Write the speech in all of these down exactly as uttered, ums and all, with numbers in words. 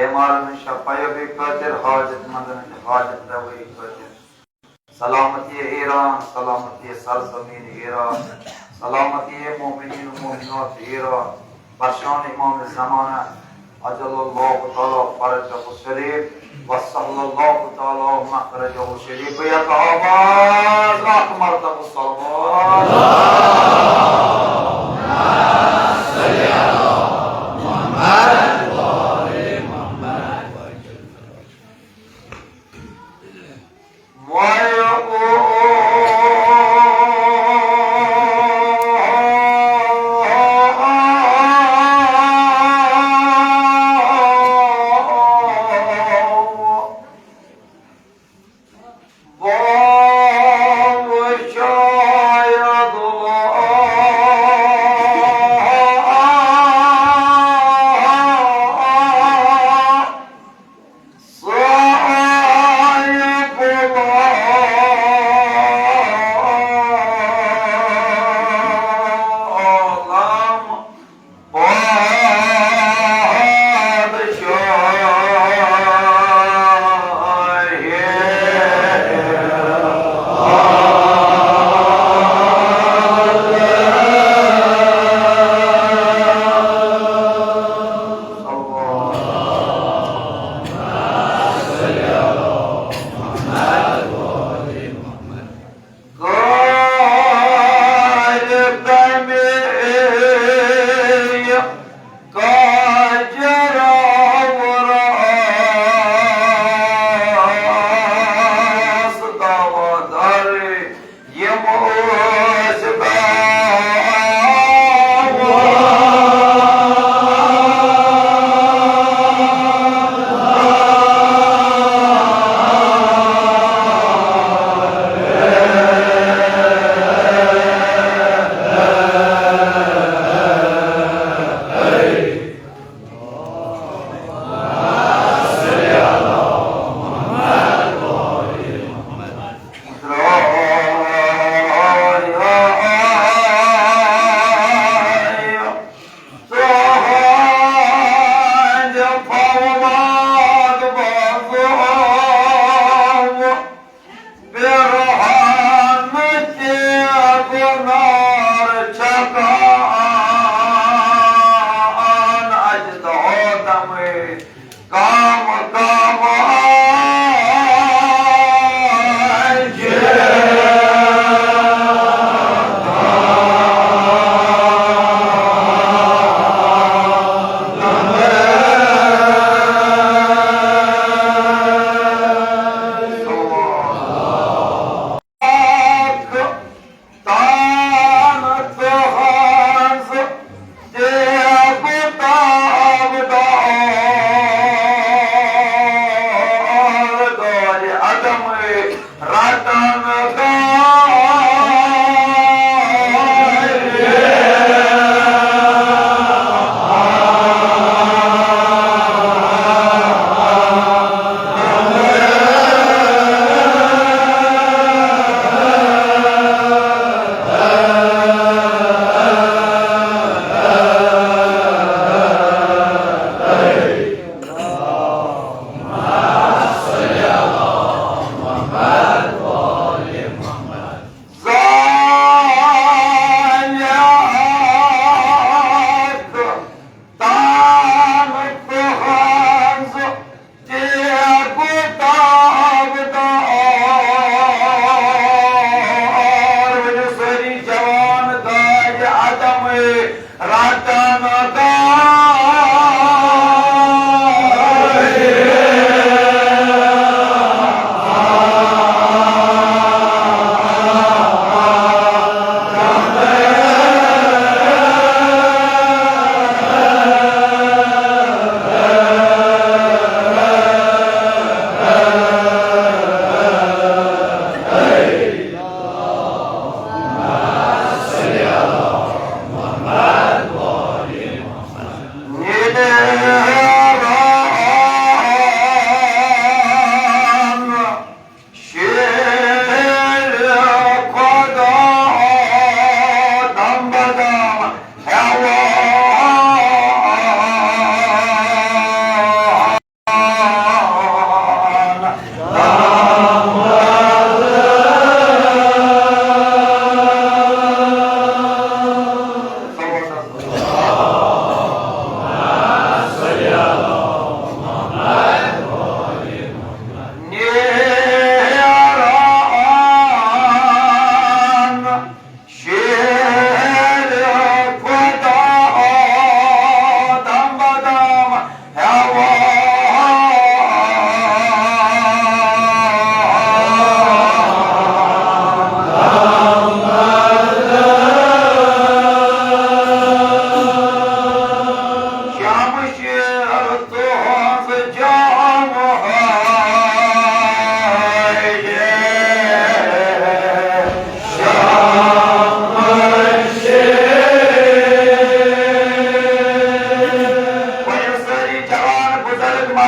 بیمارن ہٕنٛز شفا یابی خٲطرٕ، حاجت مندن ہٕنٛدِ حاجت روٲیی خٲطرٕ۔ سلامتی ایران، سلامتی سرزمین ایران، سلامتی مومنین و مومنات ایران، پرشان امام زمانہ عجل اللہ تعالی فرجہ الشریف و سہل اللہ تعالی مخرجہ الشریف۔ یک آواز، اکھ مرتبہ صلوات۔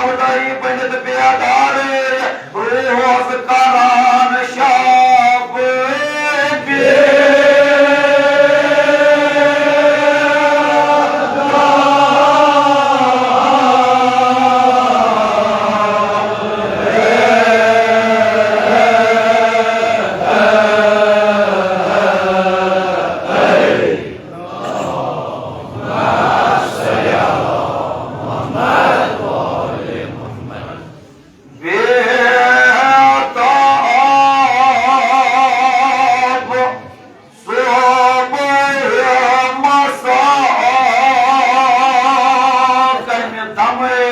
خدائی بٔنِتھ بیدار، روز کران شب بیتاب صبح مسا کمہِ دمے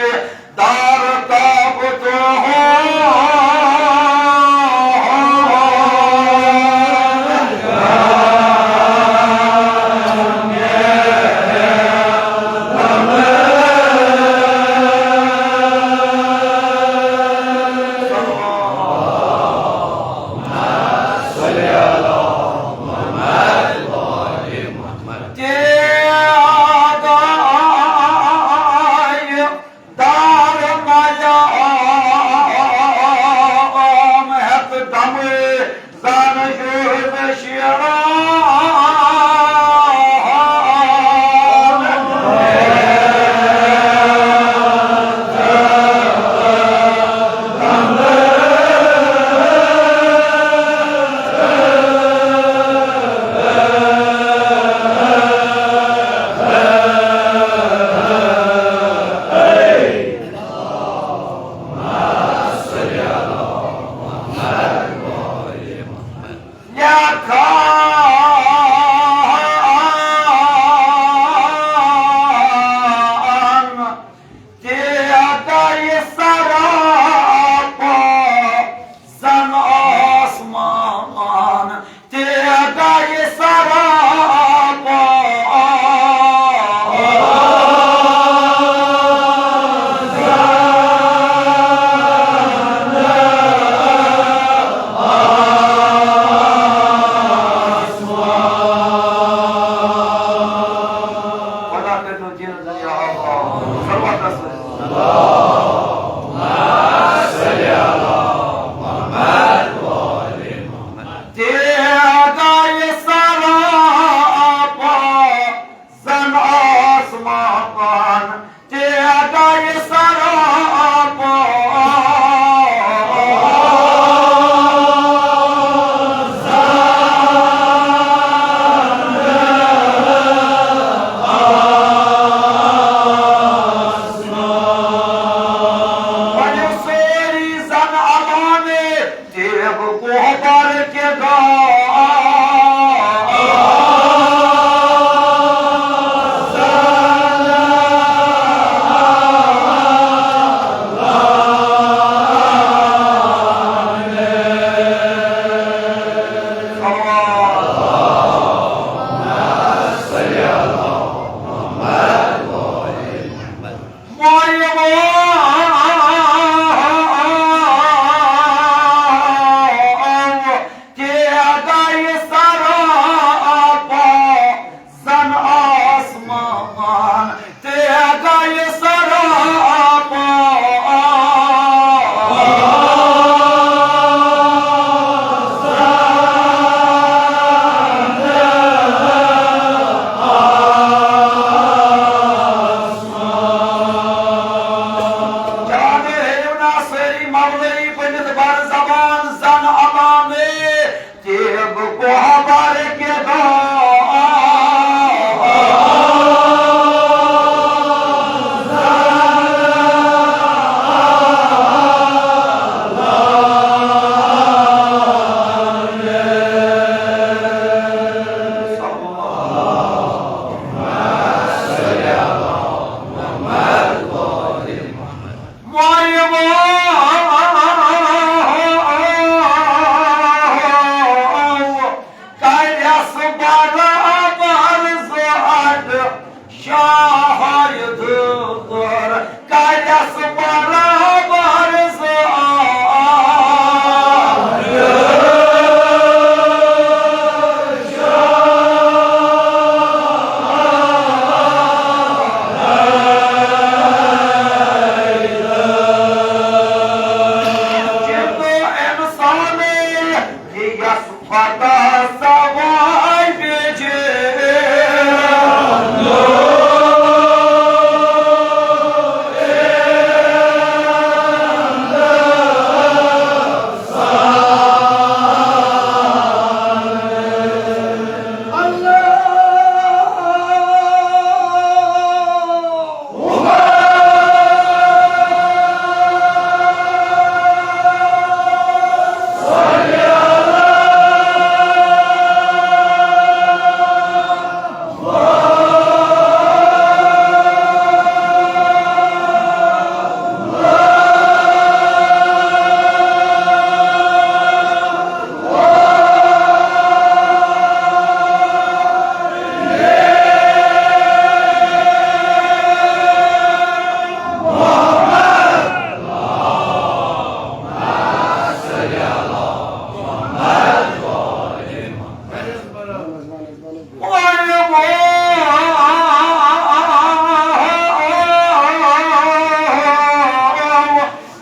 دار تاب تہنٛد۔ تیغ آیہِ دار ملام ہٮ۪تھ دمہٕ زن جوز شیران۔ لیکھان تیغے سراپا زن آسمان، تیغے سراپا۔ خدا کٔرِنو دیٖنَس دُنیا آباد۔ صلوات رسول۔ تیغے سراپا زن آسمان، تیغے سراپا۔ ؤنِو سٲری زن امانے، تیغ کوہبر کے دار۔ تیغے سراپا زن آسمان، تیغے سراپا۔ جان ہیٚیِو نا سٲری مولوی بٔنِتھ بر زبان زن امانے، تیغ کوہبر کے دار۔ مولوی کَرٮ۪س برابر زٕ اَڈٕ شاہد دُر، کَرٮ۪س برابر زٕ اَڈٕ۔ پتہ سوائے بیجے۔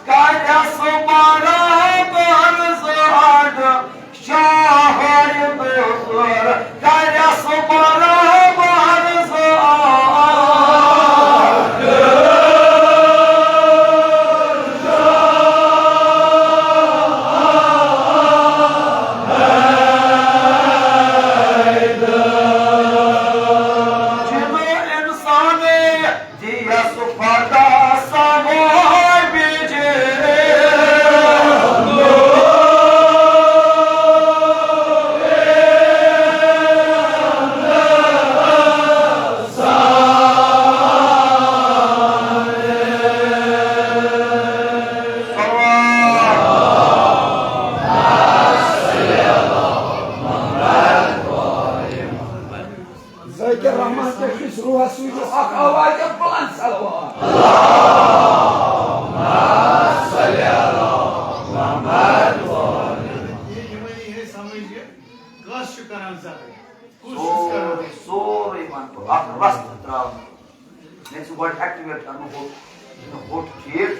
کَرٮ۪س برابر زٕ اَڈٕ شاہہِ دُبر، کَرٮ۪س برابر زٕ اَڈٕ۔ چھِنہٕ اِنسانٕے دِیَس خۄدا سوٲے بیجے۔ ذاکر رحمان کِس روحس سۭتۍ اکھ آواز بلند صلوات۔ یہِ یِمن یی ہے سمجھ یہِ کس چھُ کران ذکر، کُس چھُس کران۔ سورُے، سورُے وَنہٕ بہٕ، اکھ رستہٕ ترٛاونہٕ۔ مےٚ چھُ گۄڈٕ ایکٹیویٹ کرُن ہوٚٹ، ہوٚٹ ٹھیٖک۔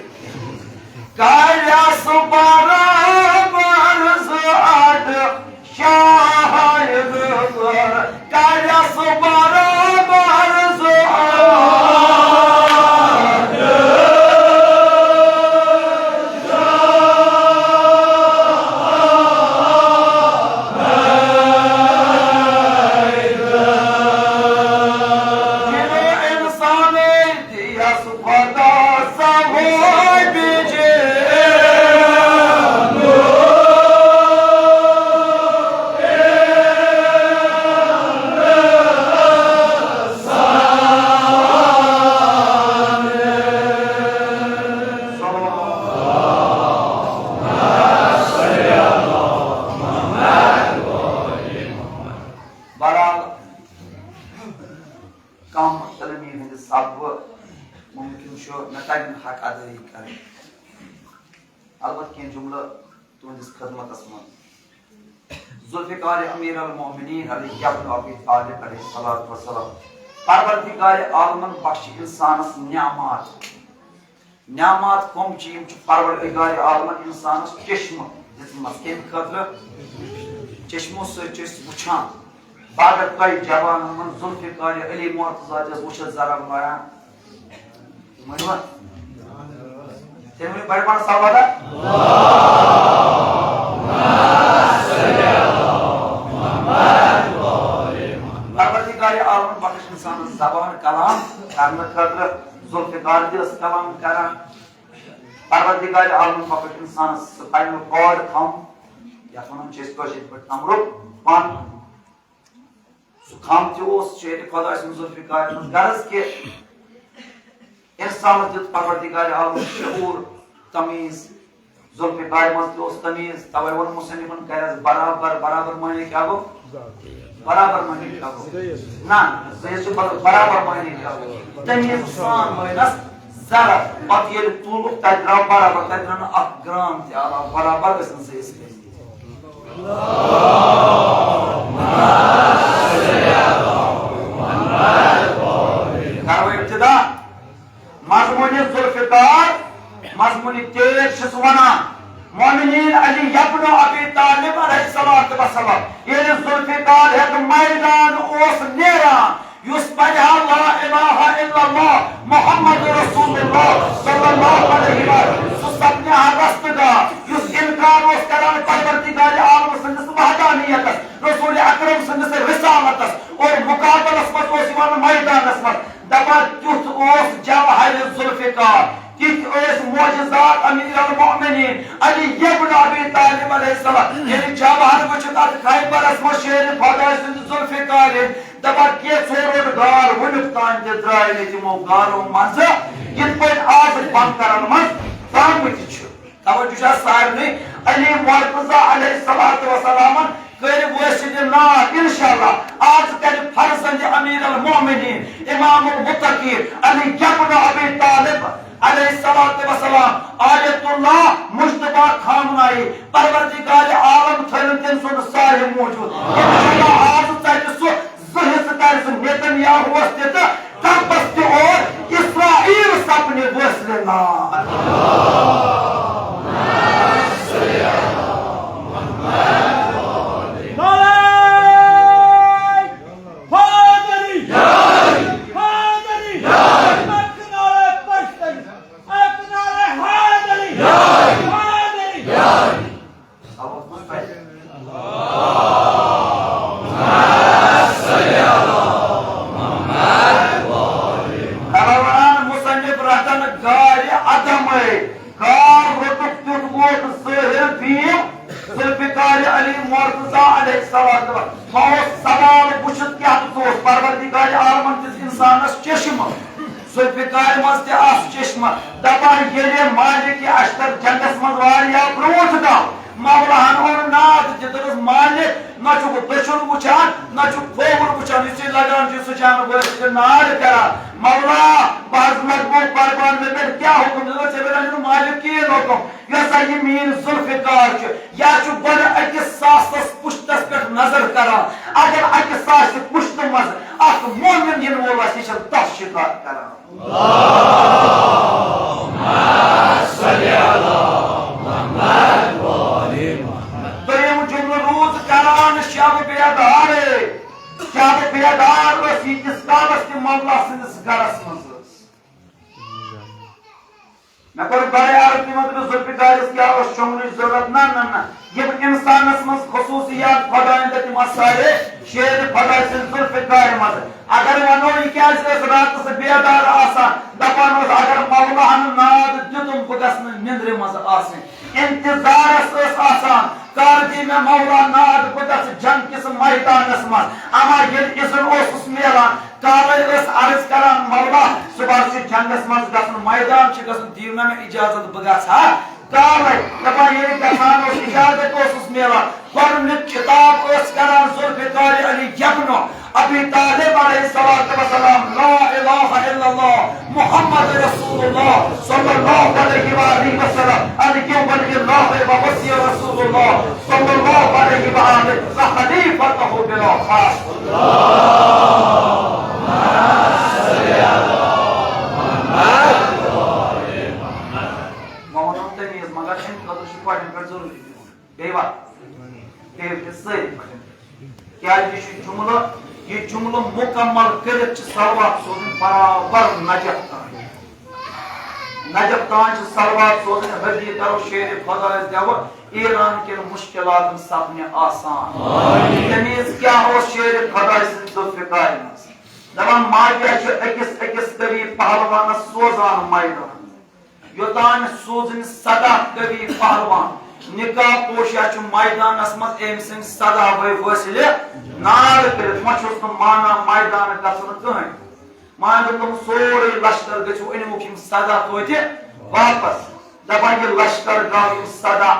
کَرٮ۪س برابر زٕ اَڈٕ شاہہِ دُبر، کَرٮ۪س برابر زٕ اَڈٕ۔ یہِ اِنسانٕے یَس خۄدا سوٲے بیجے۔ بہرحال، کم علمی ہٕنٛدِ سببہٕ ممکن چھُ مےٚ تَمیُک حق ادٲیی کرٕنۍ۔ البتہ کینٛہہ جملہٕ تُہنٛدِس خدمتس منٛز۔ ذوالفقار امیر المومنین علی ابن ابی طالب علیہ الصلوۃ والسلام، پروردگار عالمن بخش انسانس نعمات۔ نعمات کم چھِ؟ یِم چھِ پروردگار عالمن انسانس چشمہٕ دِژمٕژ۔ کمہِ خٲطرٕ؟ چشمو سۭتۍ چھِ أسۍ وٕچھان۔ بہٕ اگر تۄہہِ جوانن منٛز ذوالفقار علی مرتضیٰ تہِ حظ وٕچھتھ ذرا بایان، ؤنِو حظ۔ تٔمۍ ؤنِو بڑِ بڑِ صلوات۔ پروردگار عالمن بخش انسانس زبان کلام کرنہٕ خٲطرٕ۔ ذوالفقار تہِ ٲس کلام کران۔ پروردگار عالمن بخش انسانس سُہ پنُن کارڈ تھاوُن، یتھ ونان چھِ أسۍ کٲشِر پٲٹھۍ کمرُک پن۔ سُہ خم تہِ اوس شیرِ خۄداے سُنٛد ذوالفقار منٛز۔ غرض کہِ انسانس دیُت پروردگار عالمن شعور، تمیٖز۔ ذوالفقار منٛز تہِ اوس تمیٖز، توے ووٚن مصنفن، کرٮ۪س برابر، برابر معنی کیٛاہ گوٚو؟ برابر معنی کیٛاہ گوٚو؟ نہ، زٕ حظ چھِ بر-، برابر معنی کیٛاہ گوٚو؟ تمیٖز سان مٲنِس ظرف، پتہٕ ییٚلہِ تُلُکھ، تتہِ درٛاو برابر، تتہِ درٛاو نہٕ اکھ گرام تہِ علاوٕ، برابر ٲسۍ نہٕ زٕ ٲسۍ۔ کرو ابتدا۔ مضموٗنِ ذوالفقار، مضموٗنِ تیج چھُس ونان۔ مومنین علی ابن ابی طالب علیہ الصلوۃ والسلام ییٚلہِ ذوالفقار ہیٚتھ میدان اوس نیران، یُس پرِ ہا لا الہ الا اللہ محمد رسول اللہ صلی اللہ علیہ وسلم، سُہ سپدِ ہا رستہٕ دار۔ یُس انکار اوس کران پروردگار عالم سٕنٛدِس وحدانیتس، رسول اکرم سٕنٛدِس رسالتس اور مقابلس منٛز اوس یِوان میدانس منٛز، دپان تیُتھ اوس جوہر ذوالفقار، تِتھۍ ٲسۍ معجزات امیر المؤمنین علی ابن ابی طالب علیہ السلام۔ ییٚلہِ جوہر وٕچھُکھ اتھ خیبرس منٛز شیر خداے سٕنٛدِ ذوالفقار، دپان کینٛژھو روٚٹ گار، وُنیُک تام تہِ درٛاے نہٕ تِمو گارو منٛزٕ، یِتھ پٲٹھۍ آز بنکرن منٛز درٛامٕتۍ چھِ۔ توجہ چھا سارنٕے؟ علی مرتضی علیہ الصلوۃ والسلامن کٔرۍ وٲسِتھ نار۔ انشاءاللہ آز کرِ فرزند امیر المؤمنین امام المتقین علی ابن ابی طالب علیہ الصلوۃ والسلام، آیت اللہ مجتبیٰ خامنائی، پروردگار عالم تھٲوِن تٔمۍ سُنٛد سایہِ موٗجوٗد۔ انشاءاللہ آز ژَٹہِ سُہ زٕ حصہٕ، کرِ سُہ نیتن یاہوس تہِ تہٕ ٹرمپس تہِ اور اسرائیل سپنہِ وٲصلہِ نار۔ نعرہ حیدری! حیدری! حیدری! حیدری! حیدری! دپان مصنف رٹن گارِ عدمے، گار روٚٹُکھ تیُتھ ووت ظٲہر بھیم، ذوالفقار علی مرتضی علیہ السلام۔ ما اوس سوال وٕچھِتھ کیٛاہ ژٕ اوس پروردگار عالمن دِژ انسانس چشمہٕ۔ ذوالفقارِ منٛز تہِ آسہٕ چشمہٕ۔ دپان ییٚلہِ مالک اشتر جنگس منٛز واریاہ برونٛٹھ گوٚو، مولاہن اوٚن ناد تہِ، دوٚپُس، مالک، نہ چھُکھ دٔچھُن وٕچھان، نہ چھُکھ کھووُر وٕچھان، یُس ژےٚ لگان چھُ، سُہ چھُ انہٕ وٲلۍ تہِ نار کران۔ مولا، بہٕ حظ لگہٕ بہٕ قربان، مےٚ پٮ۪ٹھ کیٛاہ حُکم؟ دوٚپُس، ژےٚ پٮ۪ٹھ حظ چھُنہٕ مالک کِہیٖنۍ حُکم۔ یۄس سا یہِ میٛٲنۍ ذوالفقار چھُ، یا چھُ گۄڈٕ أکِس ساسَس پُشتَس پٮ۪ٹھ نظر کران۔ اگر اَکہِ ساسہِ پُشتہٕ منٛز اکھ مومن یِنہٕ وول آسہِ، یہِ چھُ دَہ شِکار کران۔ دوٚیِم جملہٕ روٗز کران شب بیدارے۔ شب بیدار ٲس ییٖتِس کالس تہِ مولا سٕنٛدِس گرس منٛز ٲس۔ مےٚ کوٚر گۄڈَے عرض تِمن، دوٚپُس، ذوالفقارس کیٛاہ اوس شۄنٛگنٕچ ضروٗرت؟ نہ، نہ، نہ۔ یِم اِنسانس منٛز خصوٗصیات خۄدایَن تہٕ تِم آسہٕ سارے شیرِ خۄداے سٕنٛدِ ذوالفقارِ منٛز۔ اگر وَنو، یہِ کیٛازِ ٲس راتَس بیدار آسان؟ دَپان اوس، اگر مولاہَن ناد دیُتُم، بہٕ گژھٕ نہٕ نِندرِ منٛز آسٕنۍ۔ اِنتظارَس ٲس آسان، کر دی مےٚ مولا ناد، بہٕ گژھٕ جنگ کِس میدانَس منٛز۔ اما ییٚلہِ اِذن اوسُس میلان، کالے ٲس عرض کران، مولا، صبحس چھُ جنگس منٛز گژھُن، میدان چھُ گژھُن، دِیِو نا مےٚ اجازت، بہٕ گژھٕ ہا کالے۔ دپان ییٚلہِ گژھان اوس، اجازت اوسُس میلان، گۄڈٕنیُک خطاب ٲس کران ذوالفقار علی ابن ابی طالب علیہ الصلوۃ والسلام، لا الہ الا اللہ محمد رسول اللہ صلی اللہ علیہ وآلہ وسلم، الیوم لا وصی رسول اللہ صلی اللہ علیہ وآلہ وخلیفتہ بلا فخر۔ وۄنۍ وَنو تَمہِ وِزِ، مگر اَمہِ خٲطرٕ چھُ گۄڈٕنِکۍ پٮ۪ٹھ ضروٗری بِہُن۔ بیٚیہِ وَتھ؟ بیٚیہِ وَتھ سٲری پَکٕنۍ۔ کیٛازِ یہِ چھُ جُملہٕ، یہِ جُملہٕ مُکمل کٔرِتھ چھِ صلوات سوزٕنۍ برابر نجف تام۔ نجف تام چھِ صلوات سوزٕنۍ، حٲضِر کرو شیرِ خۄدایَس دٮ۪وٕ، ایران کٮ۪ن مُشکِلاتَن سپنہِ آسان۔ تَمہِ وِزِ کیٛاہ اوس شیرِ خۄداے سٕنٛدِ ذوالفقارِ منٛز؟ دَپان، ماجہِ چھِ أکِس أکِس کٔوی پہلوانَس سوزان میدان۔ یوٚتام سوٗزٕنۍ سداہ کٔوی پہلوان نقاب پوشا چھُ میدانَس منٛز، أمۍ سٕنٛدۍ سداہ بٲے وٲصلہِ نار کٔرِتھ۔ وۄنۍ چھُس نہٕ مانان میدان گژھُن کٕہٕنۍ۔ وۄنۍ دوٚپُن، سورُے لشکر گٔژھِو، أنِوُکھ یِم سداہ توتہِ واپس۔ دَپان، یہِ لشکر گاو یِم سداہ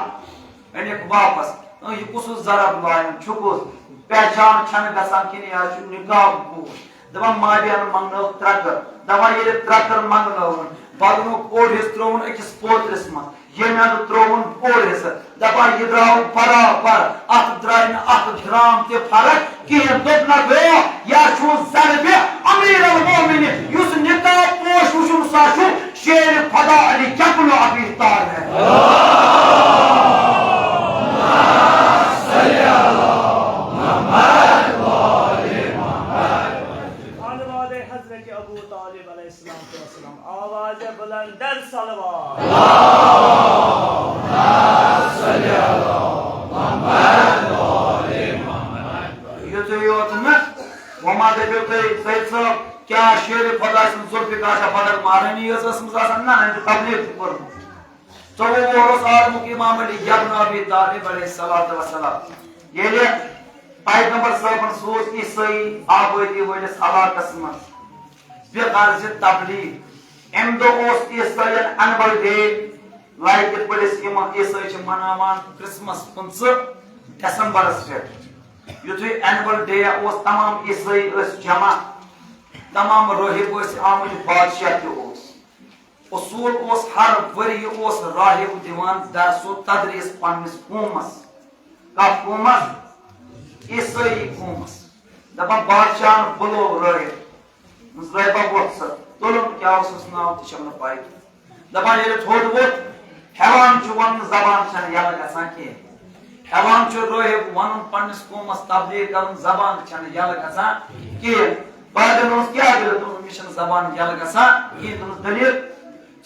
أنِکھ واپس۔ اۭں، یہِ کُس ضرب لایُن چھُ، کُس پہچان چھَنہٕ گژھان کِنہٕ یہِ حظ چھُ نقاب پوش۔ دَپان، ماجہِ ہَن منٛگنٲو ترٛکٕر۔ دَپان، ییٚلہِ ترٛکٕر منٛگنٲوٕن، بدنُک اوٚڑ حصہٕ ترٛووُن أکِس پوترِس منٛز، ییٚمہِ اَندٕ ترٛووُن بوٚڑ حصہٕ۔ دَپان، یہِ درٛاو برابر، اَتھ درٛاے نہٕ اَکھ گرام تہِ فرق کِہیٖنۍ۔ دوٚپ، نہ گوٚو، یا چھُ ضربِ امیر المومنین، یُس نقاب پوش وٕچھُن، سُہ چھُ شیر خدا علی جبل ابی طالب۔ یُتُے یوت نہٕ، وۄنۍ ما دٔپِو تُہۍ، سید صٲب، کیٛاہ شیرِ خۄداے سٕنٛز ذوالفقار چھا بدل مہرٲنی یٲژ ٲسمٕژ آسان؟ نہ، أمۍ چھُ تبلیغ تہِ کوٚرمُت۔ ژوٚوُہ وُہُر اوس عالمُک امام علی ابن ابی طالب علیہ الصلوۃ والسلام۔ ییٚلہِ پیغمبر صٲبن سوٗز عیسٲئی آبٲدی وٲلِس علاقس منٛز بے غرض تبلیغ۔ امہِ دۄہ اوس عیسٲئین اینول ڈے، لایِک یِتھ پٲٹھۍ أسۍ یِم عیسٲئی چھِ مناوان کرسمس پٕنٛژٕہ دسمبرس پٮ۪ٹھ۔ یُتھُے اینول ڈے اوس، تمام عیسٲئی ٲسۍ جمع، تمام رٲہِب ٲسۍ آمٕتۍ، بادشاہ تہِ اوس۔ اصوٗل اوس، ہر ؤرۍ یہِ اوس راہب دِوان درس و تدریس پننِس قومس۔ کتھ قومس؟ عیسٲئی قومس۔ دپان بادشاہن بُلو رٲہب۔ دوٚپمس، "رٲہبا وۄتھ سا۔" تُلُن، کیٛاہ اوسُس ناو تہِ چھم نہٕ پاے کینٛہہ۔ دپان ییٚلہِ تھوٚد ووٚتھ، ہٮ۪وان چھُ ونُن، زبان چھنہٕ یلہٕ گژھان کینٛہہ۔ ہٮ۪وان چھُ رٲہب ونُن، پننِس قومس تبلیغ کرُن، زبان چھنہٕ یلہٕ گژھان کینٛہہ۔ بادشاہ دوٚپمس، "کیٛاہ دٔلیٖل؟" دوٚپُن، "مےٚ چھنہٕ زبان یلہٕ گژھان کِہیٖنۍ۔" دوٚپمس، "دٔلیٖل،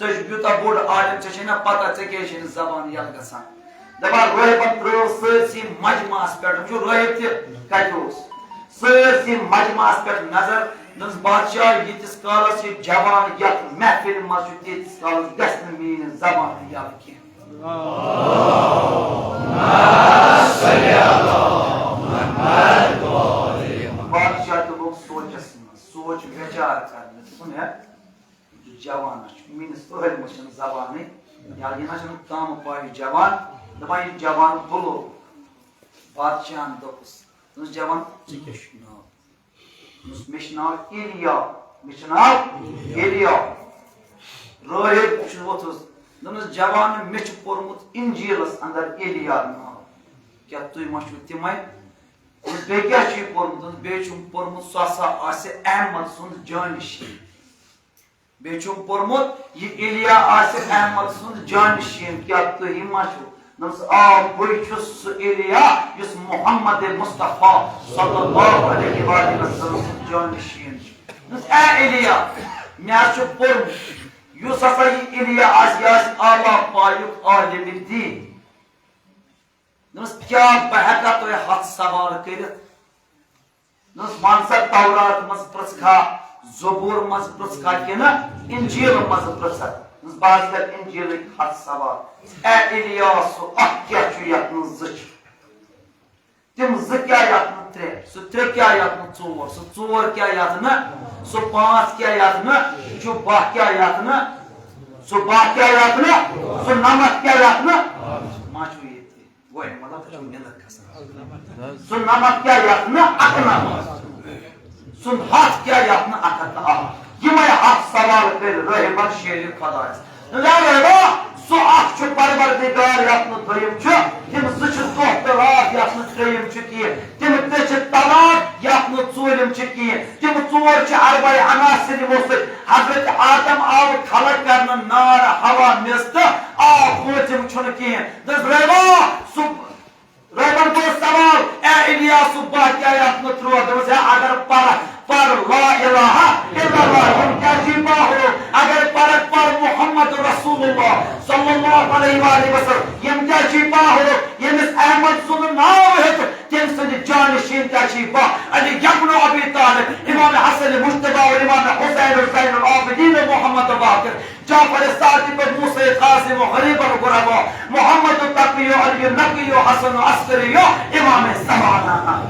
ژٕ چھُکھ یوٗتاہ بوٚڑ عالم، ژےٚ چھے نہ پتہ، ژےٚ کیٛازِ چھے نہٕ زبان یلہٕ گژھان؟" دپان رٲہبن ترٲو سٲرسٕے مجمعس پٮ۪ٹھ، وٕچھِو رٲہب تہِ کتہِ اوس، سٲرسٕے مجمعس پٮ۪ٹھ نظر۔ دوٚپمس، "بادشاہ، ییٖتِس کالس یہِ جوان یتھ محفلہِ منٛز چھُ، تیٖتِس کالس گژھِ نہٕ میٛٲنۍ زبان یلہٕ کینٛہہ۔" بادشاہ تہِ لوٚگ سونچس منٛز، سونچ ویچار کرنہِ۔ دوٚپُن، ہے، یہِ جوان ہا چھُ، میٛٲنِس عٲلمس چھنہٕ زبانٕے، یا یہِ نہ چھُنہٕ کامہٕ پایہِ جوان۔ دپان، یہِ جوان بُلو بادشاہن دوٚپُس، دوٚپُس، "جوان، ژےٚ کیٛاہ چھُے ناو؟" دوٚپُس، "مےٚ چھُ ناو ایلیا، مےٚ چھُ ناو ایلیا۔" رٲہب چھُ ووٚتھُس، دوٚپنس، "جوان، مےٚ چھُ پوٚرمُت انجیلس اندر ایلیا ناو، کیٛاہ تُہۍ ما چھِو تِمے؟" دوٚپُس، "بیٚیہِ کیٛاہ چھُے پوٚرمُت؟" دوٚپُس، "بیٚیہِ چھُم پوٚرمُت، سُہ ہسا آسہِ احمد سُنٛد جانشین۔" بیٚیہِ چھُم پوٚرمُت، یہِ ایلیا آسہِ احمد سُنٛد جانشین، کیٛاہ تُہی ما چھِو؟ دوٚپمَس، آ، بٕے چھُس سُہ ایلیا یُس محمد مصطفیٰ صلی اللہ علیہ وآلہ وسلم سُنٛد جانشین چھُ۔ دوٚپمَس، اے ایلیا، مےٚ حظ چھُ پوٚرمُت، یُس ہسا یہِ ایلیا آسہِ، یہِ آسہِ اعلیٰ پایُک عالمِ دین۔ دوٚپمَس، کیٛاہ بہٕ ہٮ۪کا تۄہہِ ہَتھ سوال کٔرِتھ؟ دوٚپمَس، وَن سا، تورات منٛز پرٛژھکھا، زبور منٛز پرٛژھکھا کِنہٕ انجیل منٛز پرٛژھکھ؟ دوٚپمَس، بہٕ حظ کَرٕ انجیلٕکۍ ہَتھ سوال۔ اے الیاس، سُہ اَکھ کیٛاہ چھُ یَتھ منٛز زٕ چھِ؟ تِم زٕ کیٛاہ یَتھ نہٕ ترٛےٚ؟ سُہ ترٛےٚ کیٛاہ یَتھ نہٕ ژور؟ سُہ ژور کیٛاہ یَتھ نہٕ؟ سُہ پانٛژھ کیٛاہ یَتھ نہٕ؟ سُہ باہ کیٛاہ یَتھ نہٕ؟ سُہ باہ کیٛاہ یَتھ نہٕ؟ سُہ نَمَتھ کیٛاہ یَتھ نہٕ؟ ما چھُ ییٚتہِ؟ گوٚو اَمہِ مطلب، تۄہہِ چھُو نِندٕر کھسان۔ سُہ نَمَتھ کیٛاہ یَتھ نہٕ؟ اَکہٕ نَمَتھ۔ سُہ ہَتھ کیٛاہ یَتھ نہٕ؟ اَکھ ہَتھ تہٕ اَکھ۔ یِمَے ہَتھ سوال کٔرۍ رٲہِبَن شیرِ خۄدایَس۔ لَگٲوا، سُہ اَکھ چھُ پروردگار یَتھ نہٕ دوٚیِم چھُ، تِم زٕ چھِ دۄہ تہٕ راتھ یَتھ نہٕ ترٛیٚیِم چھُ کِہیٖنۍ، تِم ترٛےٚ چھِ طلاق یَتھ نہٕ ژوٗرِم چھُ کِہیٖنۍ، تِم ژور چھِ اربعہ عناصر یِمو سۭتۍ حضرت آدم آو خلق کرنہٕ، نار، ہوا، میٚژ تہٕ آب، پوٗنٛژِم چھُنہٕ کِہیٖنۍ۔ دوٚپُس، رٲوا، سُہ رٲہِبَن کوٚر سوال، اے الیاس، سُہ باہ کیٛاہ یَتھ نہٕ ترٛوو؟ دوٚپُس، ہے، اگر پَرَکھ، پَر لا الہ الا اللہ، یِم کیٛاہ چھِ پاہرو؟ اگر پَرَکھ، پَر محمد رسول اللہ صلی اللہ علیہ وآلہ وسلم، یِم کیٛاہ چھِ پاہرو؟ ییٚمِس احمد سُنٛد ناو ہیوٚت، تٔمۍ سٕنٛدِ جانشین کیٛاہ چھِ پاہ؟ علی ابن ابی طالب، امام حسن مجتبیٰ و امام حسین زین العابدین و محمد باقر۔ جعفر صادق و موسیٰ کاظم و غریب الغربا، محمد تقی و علی نقی و حسن عسکری و امام زمانہ۔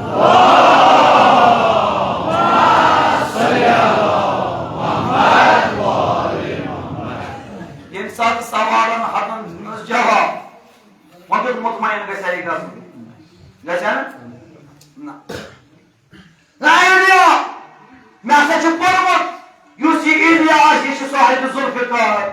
ییٚمہِ ساتہٕ سوالن ہتن ہٕنٛز جواب، وۄنۍ کیُتھ مطمئن گژھِ ہا یہِ گژھُن؟ گژھِ ہا نہٕ؟ نہ۔ لا ایلیا، مےٚ ہسا چھُ پوٚرمُت، یُس یہِ ایلیا آسہِ، یہِ چھُ صاحب ذوالفقار۔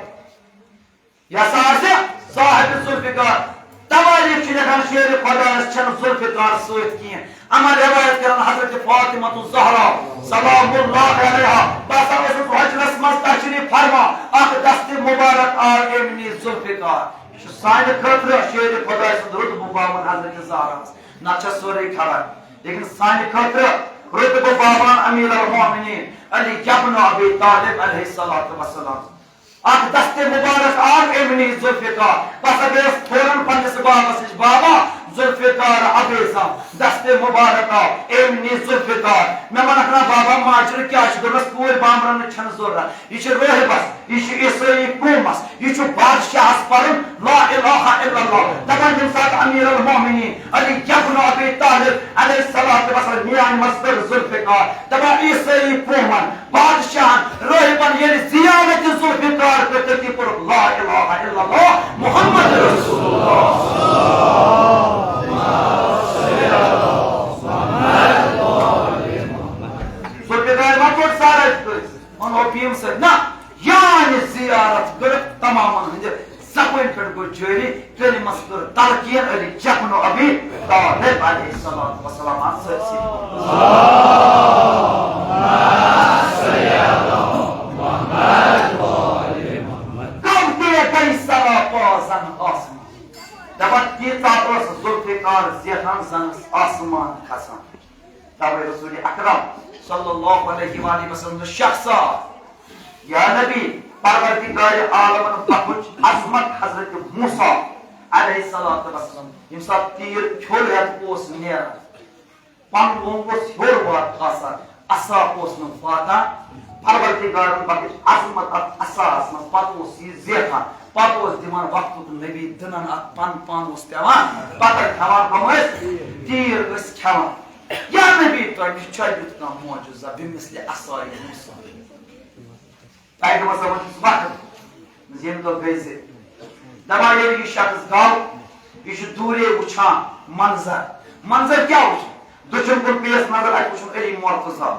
یہِ ہسا آسہِ صاحب ذوالفقار۔ تواریخ چھُ لیکھان، شیرِ خۄدایَس چھَنہٕ ذوالفقار سۭتۍ کِہیٖنۍ۔ اما روایت کران حضرت فاطمہ الزہرا سلام اللہ علیہا، بہٕ ہسا اوسُس حجرس منٛز تشریف فرما، اکھ دستہِ مبارک آو، أمۍ نی ذوالفقار۔ یہِ چھُ سانہِ خٲطرٕ شیرِ خۄداے سُنٛد رُتبہٕ باوُن حضرت زہراہَس۔ نتہٕ چھےٚ سٲرٕے خبر۔ لیکن سانہِ خٲطرٕ رُتبہٕ باوان امیر المومنین علی ابن ابی طالب علیہ الصلوۃ والسلام۔ اکھ دستِ مبارک آو، أمۍ نی ذوالفقار۔ بہٕ ہسا گٔیَس فوراً پننِس بابَس نِش، بابا، ذوالفقار ابے زم، دستِ مبارک آو، أمۍ نی ذوالفقار۔ مےٚ ووٚنُکھ، نہ بابا، ماجرٕ کیٛاہ چھُ؟ دوٚپنَس، کوٗرۍ بامبرَن چھَنہٕ ضروٗرت، یہِ چھِ رٲہِبَس، یہِ چھُ عیسٲیی قومَس، یہِ چھُ بادشاہَس پَرُن لا الہ الا اللہ۔ دَپان، ییٚمہِ ساتہٕ امیر المومنین علی ابن ابی طالب علیہ الصلوۃ والسلام میٛانہِ منٛز کٔر ذوالفقار، دَپان، عیسٲیی قومَن، بادشاہن، رٲہبن ییٚلہِ زیارت ذوالفقار کٔر، تٔتی پوٚرُکھ لا الہ الا اللہ محمد رسول اللہ۔ ذوالفقار ما کوٚر زیارت کٔرِتھ، ووٚن ہو بیم سۭتۍ، نہ، یعنی زیارت کٔرٕکھ تمامن ہٕنٛدِ زبٲنۍ پٮ۪ٹھ گوٚو جٲری، کلمس کٔر تلقین علی جبن ابی طالب علیہ الصلوۃ والسلام سۭتۍ سۭتۍ۔ کم تیز گٔے صلا پاس زن آسمان۔ دپان تیٖژاہ ٲس ذوالفقار زیٹھان زن ٲس آسمان کھسان۔ توے رسول اکرم صلی اللہ علیہ وآلہ وسلم نے شخصا، یا نبی، پروردگار عالمن بخش عظمت حضرت موسیٰ علیہ الصلوۃ والسلام، ییٚمہِ ساتہٕ تیٖر کھیوٚل ہٮ۪تھ اوس نیران، پن لونگ اوس ہیوٚر وات آسان، عصا اوس نہٕ واتان، پروردگارن بخش عظمت اتھ عصاہس منٛز، پتہٕ اوس یہِ زیٹھان، پتہٕ اوس دِوان وقتُک نبی دٕنن اتھ پن، پن اوس پٮ۪وان، پتہٕ کھٮ۪وان کم ٲسۍ؟ تیٖر ٲسۍ کھٮ۪وان۔ یا نبی، تۄہہِ نِش چھا یُتھ کانٛہہ معجزہ بمثل عصای موسیٰ؟ پیغمبر صٲبن چھُس وقت ییٚمہِ دۄہ گٔے زِ دپان ییٚلہِ یہِ شخص گوٚو، یہِ چھُ دوٗرے وٕچھان منظر۔ منظر کیٛاہ وٕچھُن؟ دٔچھُن کُن پیٚیَس نظر، اَتہِ وٕچھُن علی مرتضیٰ۔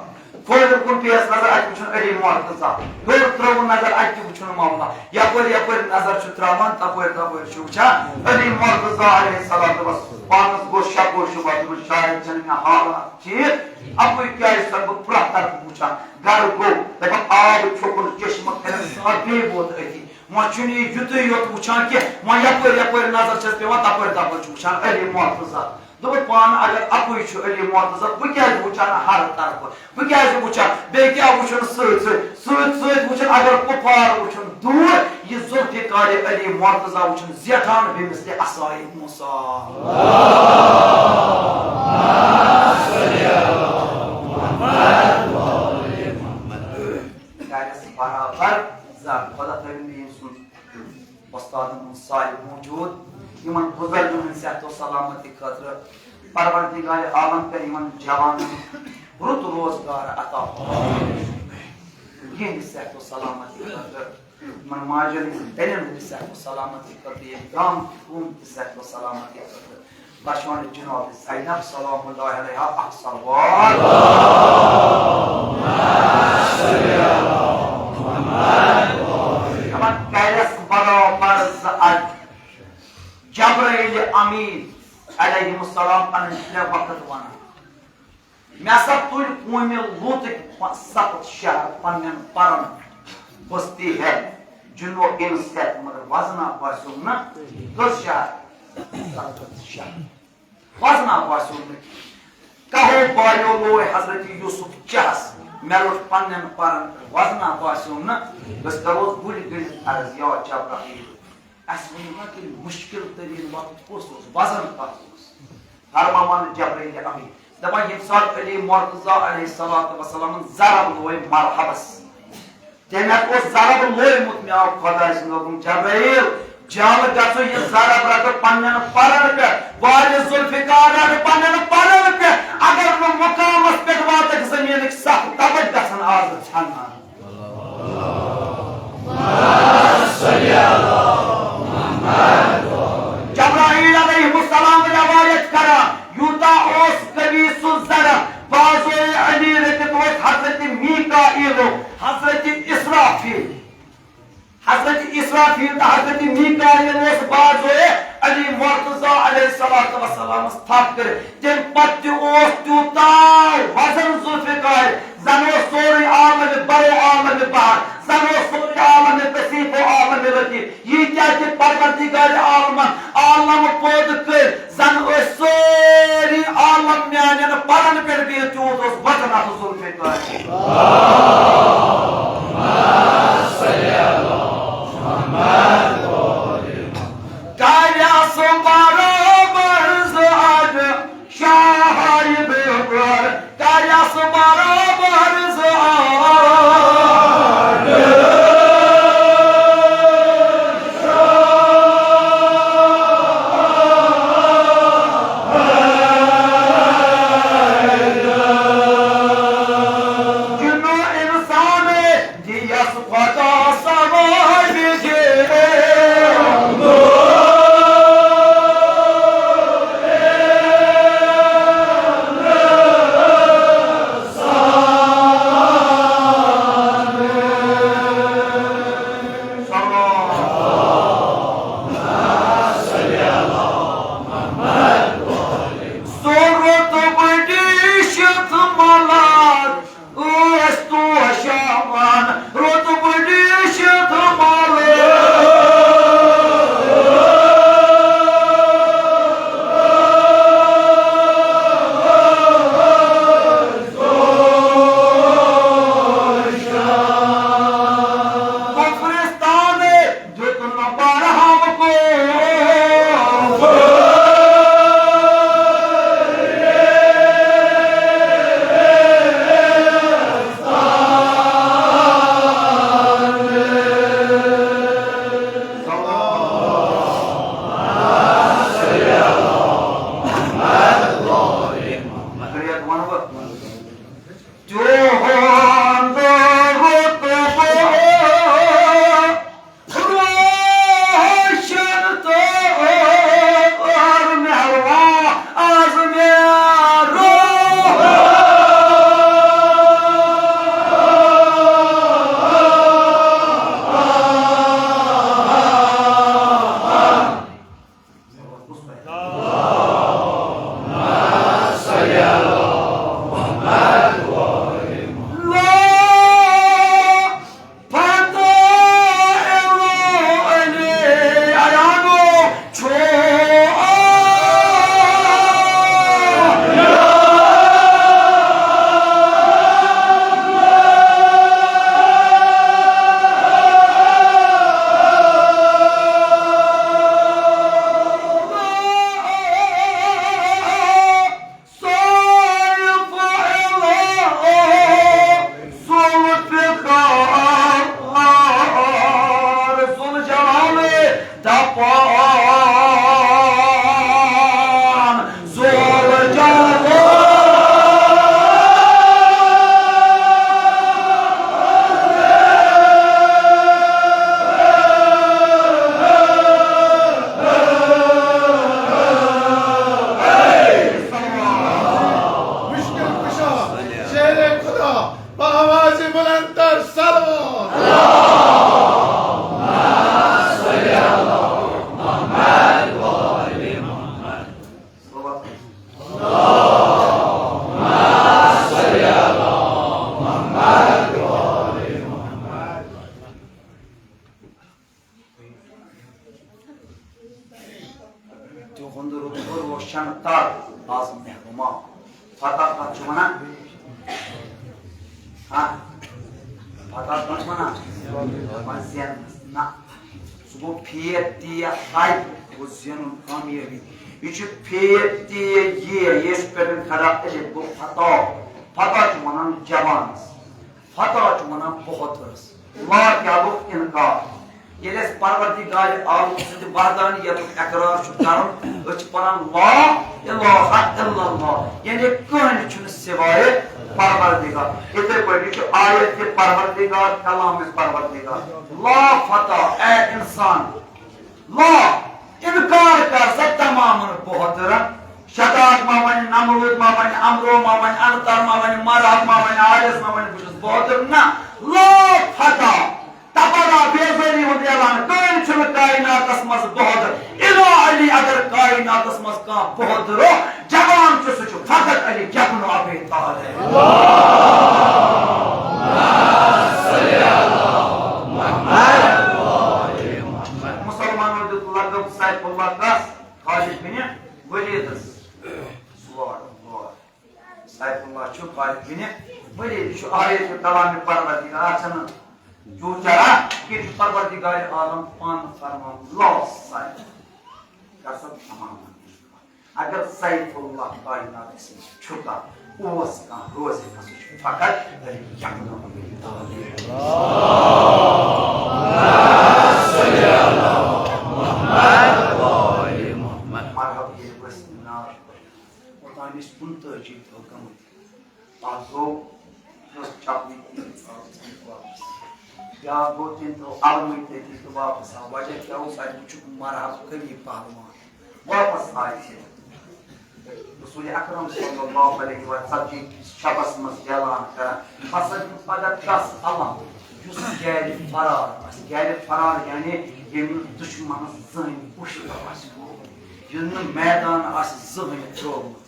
کھووُر کُن پیٚیَس نظر، اَتہِ وٕچھُن علی مرتضیٰ۔ ہیوٚر ترٛٲوُن نظر، اَتہِ تہِ وٕچھُن مولا۔ یپٲرۍ یپٲرۍ نظر چھُ ترٛاوان، تپٲرۍ تپٲرۍ چھُ وٕچھان علی مرتضیٰ علیہ الصلوۃ والسلام۔ پانس گوٚو شک و شبہ، دوٚپُن، شاید چھنہٕ مےٚ حالات ٹھیٖک۔ اَپٲرۍ کیٛازِ چھُسَکھ بہٕ پرٛٮ۪تھ طرفہٕ وٕچھان؟ گرٕ گوٚو، دَپان، آب چھوٚکُن، چشمہٕ کٔرِتھ صاف، بیٚیہِ ووت أتی۔ وۄنۍ چھُنہٕ یہِ یُتُے یوت وٕچھان کینٛہہ، وۄنۍ یپٲرۍ یپٲرۍ نظر چھَس پٮ۪وان، تپٲرۍ تپٲرۍ چھُ وٕچھان علی مرتضیٰ۔ دوٚپُن، پانہٕ اگر اَکُے چھُ علی مرتضیٰ، بہٕ کیٛازِ وٕچھان نہٕ ہر طرفہٕ؟ بہٕ کیٛازِ وٕچھان؟ بیٚیہِ کیٛاہ وٕچھُن سۭتۍ سۭتۍ؟ سۭتۍ سۭتۍ وٕچھُن، اگر کُفار وٕچھُن دوٗر، یہِ ذوالفقار علی مرتضیٰ وٕچھُن زیٹھان بمثل عصای موسیٰ۔ گرس برابر زن خدا تھٲوِن مےٚ ییٚمۍ سُنٛد وۄستادن ہُنٛد سایہِ موٗجوٗد، یِمن بُزرگن ہٕنٛدِ صحت و سلامتی خٲطرٕ۔ پروردگار عالم کر یِمن جوانن رُت روزگار عطا فرمٲیِن۔ یِہنٛدِ صحت و سلامتی خٲطرٕ، یِمن ماجن ہٕنٛدِ بیٚنٮ۪ن ہٕنٛدِ صحت و سلامتی خٲطرٕ، ییٚمہِ گامہٕ کہِ قومہٕ کہِ صحت و سلامتی خٲطرٕ۔ بچوان جناب زینب سلام اللہ علیہا اکھ صلوات۔ دپان کیلس برابر زٕ اَتھٕ۔ جبرائیل امین علیہ السلام پنٕنۍ ترٛےٚ وقت ونان۔ مےٚ ہسا تُلۍ قومِ لوٗطٕکۍ پا-، ستھ شہر پننٮ۪ن پرن بستی ہٮ۪تھ، جنو انس ہٮ۪تھ، مگر وزنا باسیوم نہٕ کٔژ شہر؟ ستھ شہر۔ وزنا باسیوم نہٕ کینٛہہ۔ کہو بایو لوے حضرت یوسف چہس، مےٚ روٚٹ پننٮ۪ن پرن پٮ۪ٹھ، وزنا باسیوم نہٕ۔ بس کرو گُلۍ گٔنڈِتھ عرض، یا جبرائیل، اَسہِ ؤنِو نا تیٚلہِ مُشکِل تریٖن وقت کُس اوس؟ وزن کَتھ اوس؟ فرماوان جبرائیل امین، دَپان، ییٚمہِ ساتہٕ علی مرتضیٰ علیہ الصلوۃ والسلامن ضرب لوے مرحبس، تٔمۍ ہَتھ اوس ضرب لویمُت، مےٚ آو خۄداے سُنٛد حُکُم، جبرائیل، جل گژھو یہِ ضرب رٹو پننٮ۪ن پرن پٮ۪ٹھ، والہِ ذوالفقار رٹو پننٮ۪ن پرن پٮ۪ٹھ، اگر نہٕ مقامس پٮ۪ٹھ واتکھ، زٔمیٖنٕکۍ ستھ تبٕتۍ گژھن آز ژھٮ۪نان۔ جبرائیل علیہ السلام روایت کران، یوٗتاہ اوس قوی سُہ ضرب، بازوئے علی رٔٹِتھ اوس حضرت میکائیلُک، حضرت اسرافیل، حضرت اسرافیل تہٕ حضرت میکائیل اوس بازوئے علی مرتضیٰ علیہ الصلوۃ والسلامس تھپھ کٔرِتھ۔ تمہِ پتہٕ تہِ اوس تیوٗتاہ وزن ذوالفقار، زن اوس سورُے عالم برو عالم بحر، زن اوس سورُے عالم کثیف و عالم لطیف۔ ییٖتیٛاہ تہِ پروردگار عالمن عالم پٲدٕ کٔرۍ، زن ٲسۍ سٲری عالم میانٮ۪ن پرن پٮ۪ٹھ بِہِتھ، تیوٗت اوس وزن اتھ ذوالفقار۔ کُندرُک روشن کر آز محرما۔ فتح کتھ چھُ ونان؟ ہاں، فتح کتھ چھُ ونان؟ دپان زینس۔ نہ، سُہ گوٚو فے تے ہاے، گوٚو زینُن، کامیٲبی۔ یہِ چھُ فے تے یے، یس پٮ۪ٹھ کھڑا الف گوٚو فتح۔ فتح چھُ ونان جوانس۔ فتح چھُ ونان بہادرس۔ لا کیٛاہ گوٚو؟ انکار۔ ییٚلہِ أسۍ پروردگار عالم سٕنٛدِ وحدانیتُک اقرار چھُ کران، أسۍ چھِ پران لا الہ الا اللہ، یعنی کٕہٕنۍ چھُنہٕ سوائے پروردگار۔ یِتھے پٲٹھۍ چھُ آیت تہِ پروردگار، کلام پروردگار۔ لا فتح، اے انسان، لا، انکار کر سا تمامن بہادرن۔ شداد ما ونہِ، نمرود ما ونہِ، امرو ما ونہِ، انتر ما ونہِ، مرحب ما ونہِ، حارث ما ونہِ، بہٕ چھُس بہادر۔ نہ، لا فتح۔ تبرا بیزاری ہُنٛد اعلان، کٕہٕنۍ چھُنہٕ کائناتس منٛز بہادر۔ الا علی، اگر کائناتس منٛز کانٛہہ بہادر جوان چھُ، سُہ چھُ فقط علی ابن ابی طالب۔ مسلمانو دیُت لقب سیف اللہ کس؟ خالد بن ولیدس۔ سبحان اللہ۔ سیف اللہ چھُ خالد بن ولید، یہِ چھُ آیت کلام پروردگار، چھنہٕ جو چرا کہ پروردگار عالم پانہٕ فرمان، لا سیف۔ قسم تمام۔ اگر سیف اللہ کائناتس منٛز چھُ کانٛہہ، اوس کانٛہہ، روزِ کانٛہہ، سُہ چھُ فقط علی ابن ابی طالب۔ مرحب ییٚلہِ ؤسۍ نار، اوٚتام ٲسۍ کُنتٲجی دۄہ گٔمٕتۍ۔ اکھ گوٚو، یہِ اوس چپنہِ کِنۍ، آو ژھٕنِتھ واپس۔ بیٛاکھ گوٚو، تٔمۍ ترٛوو المٕے تٔتی تہٕ واپس آو۔ وجہ کیٛاہ اوس؟ اَتہِ وُچھُکھ مرحب قوی پہلوان۔ واپس آے یہِ۔ رسول اکرم صلی اللہ علیہ وسلم ژتجی شبس منٛز اعلان کران، بہٕ ہسا دِمہٕ پگاہ تس علم، یُس گرِ فرار آسہِ۔ گرِ فرار یعنی ییٚمِس دُشمنس زٕہٕنۍ پُشت آسہِ گوٚمُت، ییٚمۍ نہٕ میدان آسہِ زٕہٕنۍ ترٛوومُت۔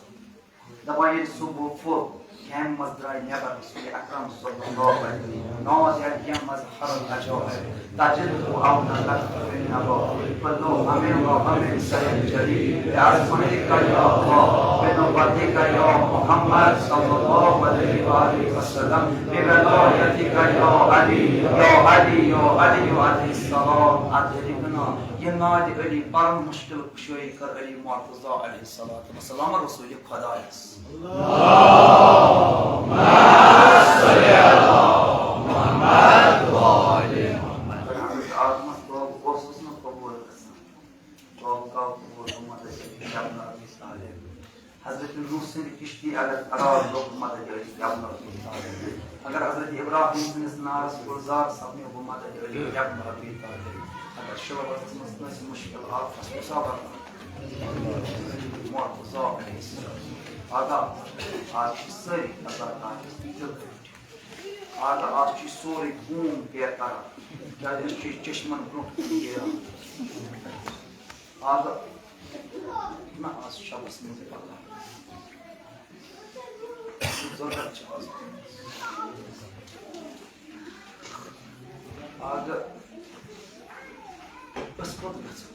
دپان ییٚلہِ صبح پھوٚت، کیمپ منٛز درٛاے نٮ۪بر رسول اکرم صلی اللہ علیہ وسلم۔ ناز ییٚلہِ کیمپ منٛز حرم اجو ہے، تجد او او نظر فی النبا، کلو ہمیں و ہمیں سید جلیل، بے عظمتی کا یا اللہ، بے نبوتی کا یا محمد صلی اللہ علیہ وآلہ وسلم، بے ولایتی کا یا علی، یا علی، یا علی علیہ السلام۔ اتھ ییٚلہِ بنا یہ ناد علی پرن مشکل کشائی کر علی مرتضی علیہ الصلوۃ والسلام رسول خدایس۔ حضرت آدمس دعا اوسُس نہٕ قبول گژھان۔ دعا گوٚو قبول، محمد علی ابن ابی طالب۔ حضرت نوح سٕنٛدِ کشتی اگر قرار لوٚگ، محمد علی ابن ابی طالب۔ اگر حضرت ابراہیم سٕنٛدِس نارس گلزار سپنیو، محمد علی ابن ابی طالب۔ اگر شلوتس منٛز کٲنٛسہِ مشکل آو، تس مصابر، مرتضی علیہ السلام۔ آداب، آز چھِ سٲری عزادار دِل پٲٹھۍ۔ آز، آز چھُ سورُے قوم بے قرار۔ کیٛازِ أسۍ چھِ چشمن برٛونٛہہ کُن نیران۔ آز، نہ، آز چھُ شبس منٛز پکان۔ ضروٗرت چھِ آز۔ آز، أسۍ کوٚت گژھو؟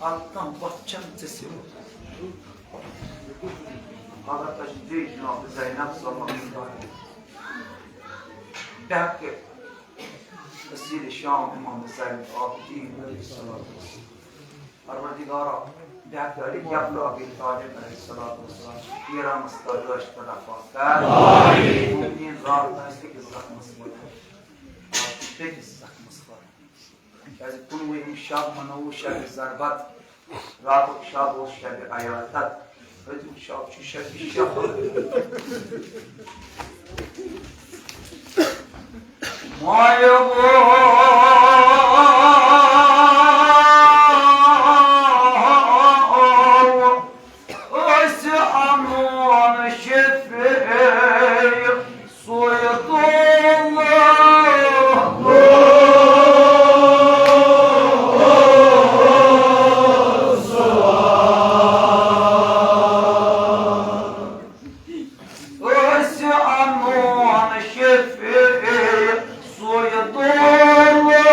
اَتھ کانٛہہ وَتھ چھَنہٕ ژےٚ سیوٚد۔ اگر تۄہہِ چھِ بیٚیہِ جناب زینب صلی اللہ علیہ وسلم، بہٕ ہٮ۪کہٕ تفصیٖل شام امام زین العابدین علیہ الصلوۃ والسلام۔ پروردگارا، بہٕ ہٮ۪کہٕ علی ابن ابی طالب علیہ الصلوۃ والسلام، پیرامس تہٕ رٲچھ تہٕ رفا کر۔ آمین۔ مومنین راتھ آسہِ أکِس زخمس منٛز، راتھ چھُ بیٚکِس زخمس منٛز۔ کیازِ کُنوُہِم شب منوو شب ضربت، راتُک شب اوس شب عیادت۔ أزیُک شب چھُ شب شفاعت۔ مایہ أسۍ اَنون شفیع سوی تولہ۔ أسۍ اَنون شفیع سوی تولہ۔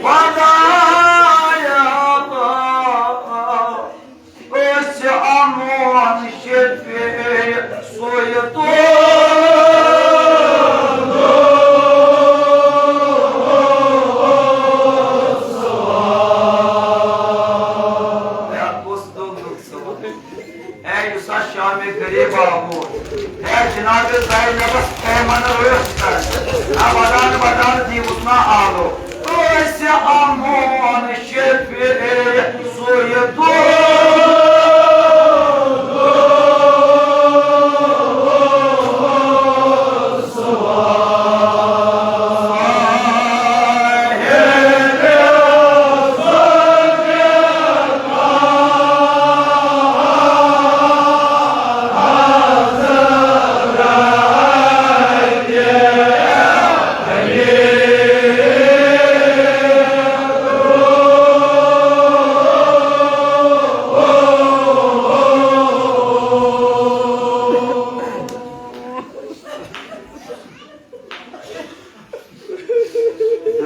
خدایا، أسۍ اَنون شفیع سُے دۄہ۔ ہے، کُس دۄہ لوٚگ سون؟ ہے، یُس ہا شامِ غریبا ووت۔ ہے، جناب زینبس پیمن رٲچھ کر۔ نہ ودان ودان دیوس نہ آلو۔ أسۍ اَنون شفیع سُے دۄہ۔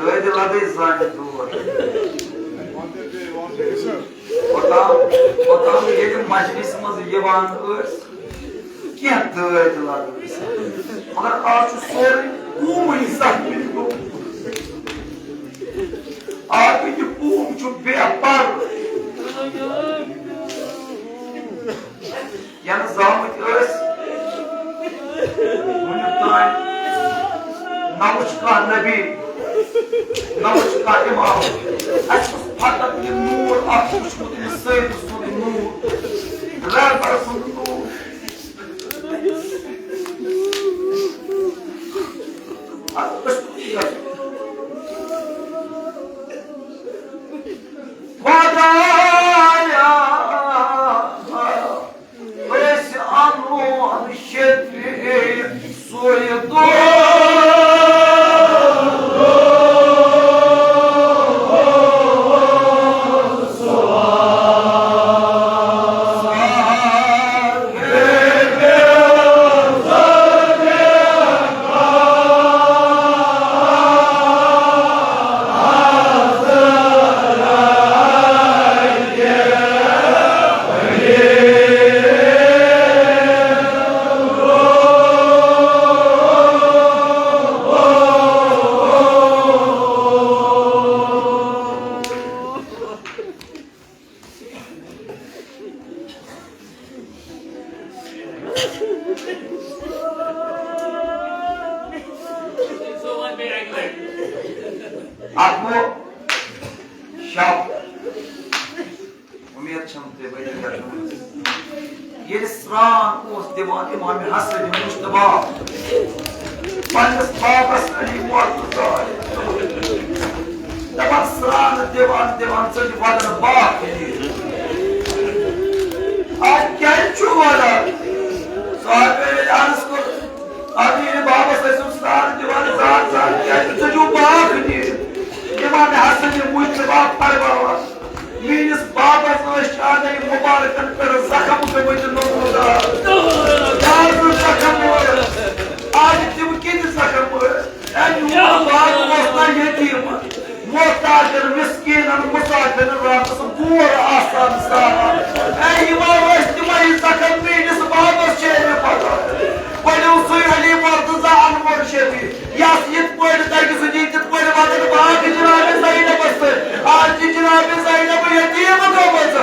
دٲدِ لدٕے زانہِ دود۔ اوٚتام، اوٚتام ییٚلہِ مجلسہِ منٛز یِوان ٲسۍ، کینٛہہ دٲدۍ لد ٲسۍ۔ مگر آز چھُ سورُے قومٕے زخمی گوٚمُت۔ آز یہِ قوم چھُ بے پردٕ۔ ینہٕ زامٕتۍ ٲسۍ، وُنیُک تام نہ وُچھ کانٛہہ نبی، نہ وُچھ کانٛہہ امام۔ اَسہِ اوس فقط یہِ نوٗر اکھ وُچھمُت، أمِس سیدٕ سُنٛد نوٗر، رہبر سُنٛد نوٗر۔ اَدٕ أسۍ کوٚت گژھو؟ خدایا، أسۍ اَنون شفیع سُے دۄہ۔ اَکوُہ شب۔ اُمید چھم تُہۍ ؤنِو یَتھ منٛز۔ ییٚلہِ سرٛان اوس دِوان امام حسن مجتبیٰ پننِس بابس علی مرتضیٰ، دَپان سرٛان دِوان دِوان ژٔج وَدَن باکھ نیٖرِتھ۔ آز کیٛازِ چھُ وَدان؟ صحابیو ییٚلہِ عرض کوٚر، اَدٕ ییٚلہِ بابَس ٲسِو سرٛان دِوان، زان زان کیٛازِ ژٔجِو باکھ نیٖرِتھ؟ امام حسن مجتبیٰ فرماوان، میٲنِس بابس ٲسۍ چانٕے مُبارکن پٮ۪ٹھ زخم گٔمٕتۍ نموٗدار۔ آز زخم ٲسۍ، آز تِم کِتھۍ زخم ٲسۍ؟ اے میون باب اوس نہ یتیٖم، محتاجن، مسکیٖنن، مسافرن راتس گور آسان ساران۔ اے یِمو ٲسۍ تِمے زخم میٲنِس بابس چھِ مےٚ پتہ۔ ؤلِو سُے علی مرتضیٰ انور شفیع۔ یس یِتھ پٲٹھۍ تَگہِ سُہ دی تِتھ پٲٹھۍ وَدَن باکھ جناب زینبس سۭتۍ۔ آز چھِ جناب زینب یتیٖم گٔمٕژ۔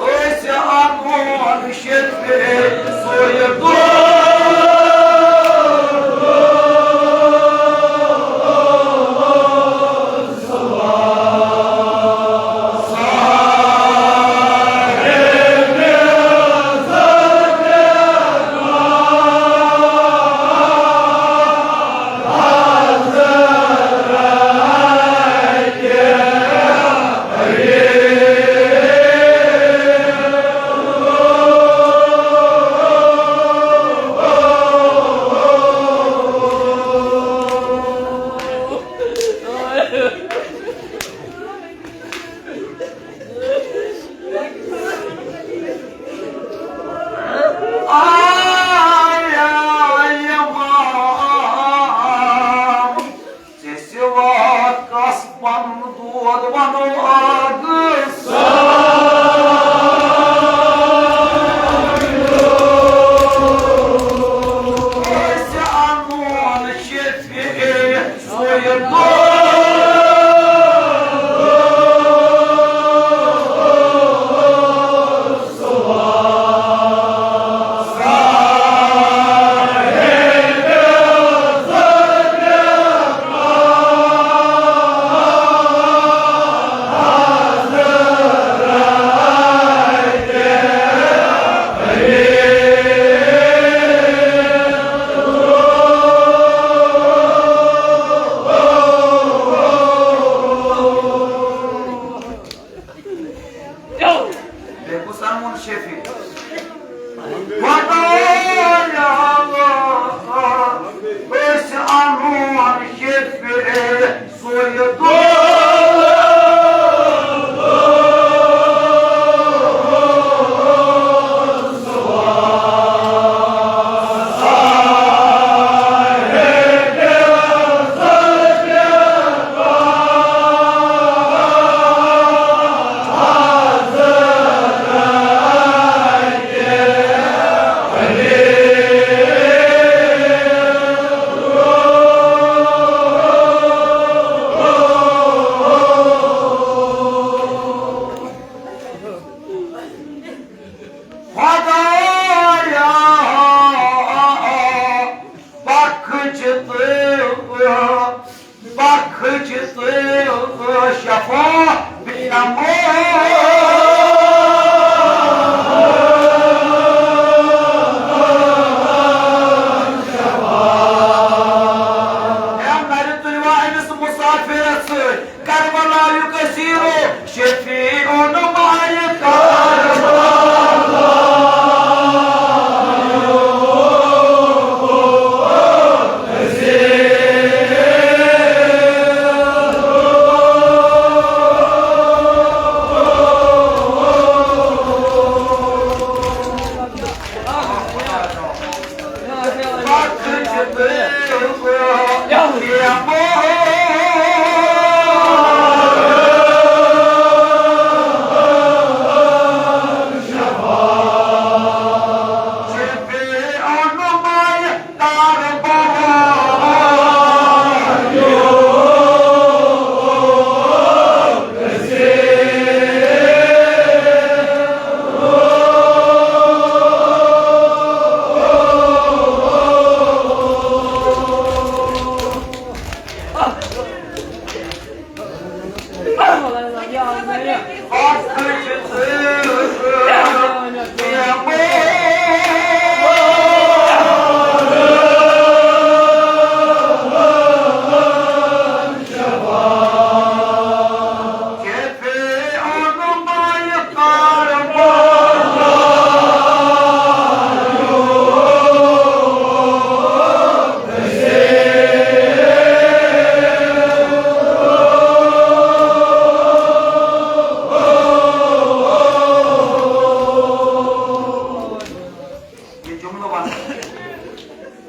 أسۍ اَنون شفیع سُے دۄہ۔ بیٚیہِ کُس اَنوُن شفیع؟ خۄدایا، أسۍ اَنوُن شفیع، سُے دُعا۔ خۄدایا، بخش تہٕ بخش تہٕ شفا بیمار۔ اے نرِ تُلوا أمِس مُسافِرس سۭتۍ۔ کربلایُک اسیٖرو، شفیعُن مایہِ کربلا۔ یہِ جملہٕ وَنہٕ۔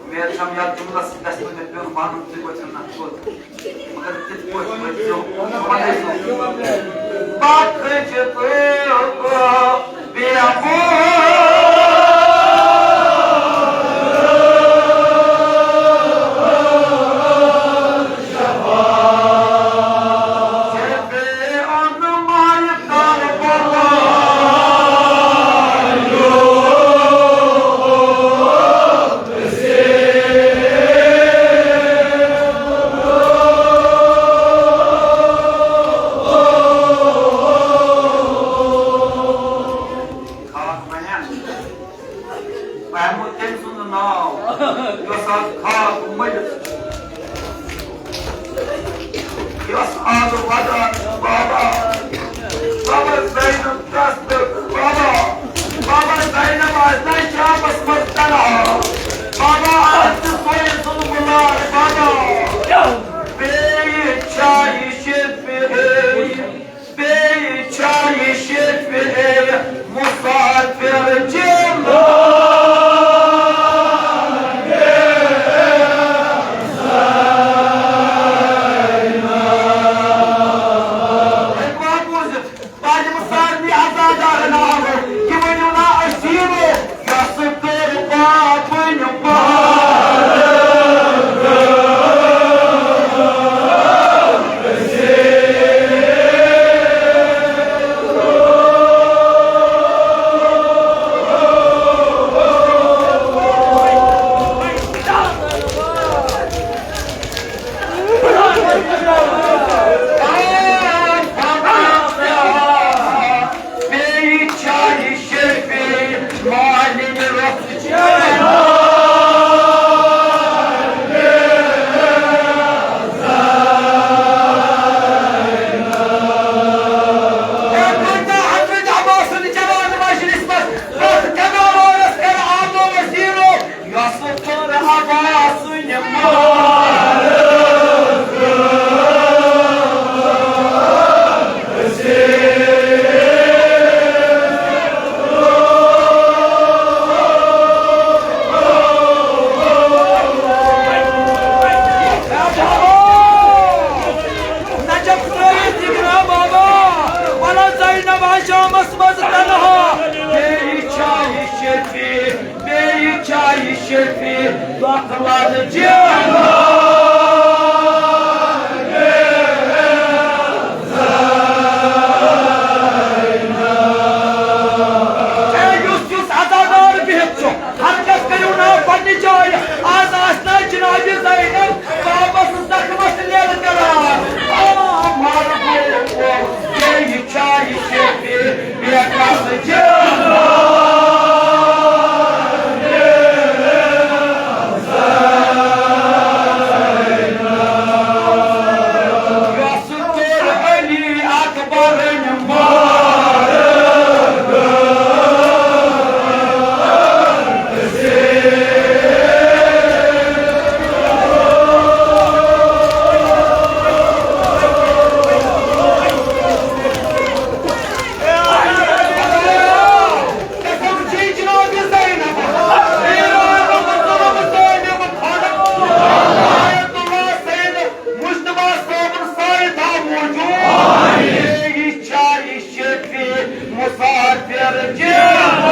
اُمید چھم، یَتھ جملس سۭتۍ گژھِ نہٕ مےٚ پیوٚن وَنُن، تُہۍ وٲتِو نہ سیوٚد۔ مگر تِتھ پٲٹھۍ وٲتۍزیو، وَنٲیزیو۔ بخش تہٕ بیمار۔ خاک بنیٛا۔ بہٕ ہٮ۪مہٕ تٔمۍ سُنٛد ناو، یۄس از خاک مٔلِتھ چھِ۔ یۄس از ودان چھِ بابا، بابا زینب دستہٕ بابا، بابا زینب آسہِ نہ شامس منٛز تنہا۔ بابا آز چھِ سۄے سُنٛد مُلار بابا۔ بیٚیہِ چھا یہِ شفیع؟ بیٚیہِ چھا یہِ شفیع مُسافِر جِنازٕ؟ ہیٚکوا بوٗزِتھ؟ پَتہٕ یِم سارنٕے عزادارَن آوٕ، یہِ ؤنِو نا أسیٖرو، یۄس کٔر بابٕنۍ پَہر۔ اے، یُس یُس عزادار بِہِتھ چھُ، ہر کس کٔرِو ناو پننہِ جایہِ۔ آز آسہِ نہٕ جناب زینب بابس زخمس لیٚر کران۔ آ، مر گوٚو۔ یہِ چھا یہِ شفیع بے کس جان؟ یۄس کٔر علی اکبرن مار۔ مصطفیٰ صٲبُن سایہِ تھاو موجود۔ یہِ چھا یہِ شفیع مسافر جان؟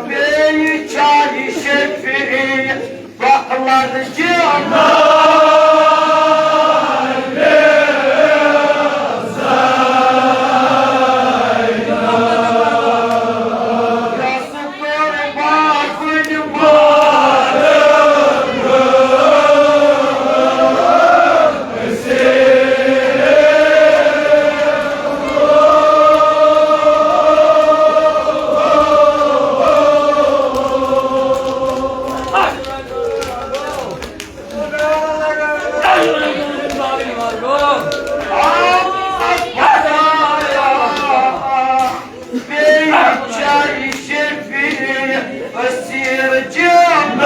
بیٚیہِ چھا یہِ شفیع بخلر جان؟ بیٚیہِ چھا یہِ شفیع اسیر جان؟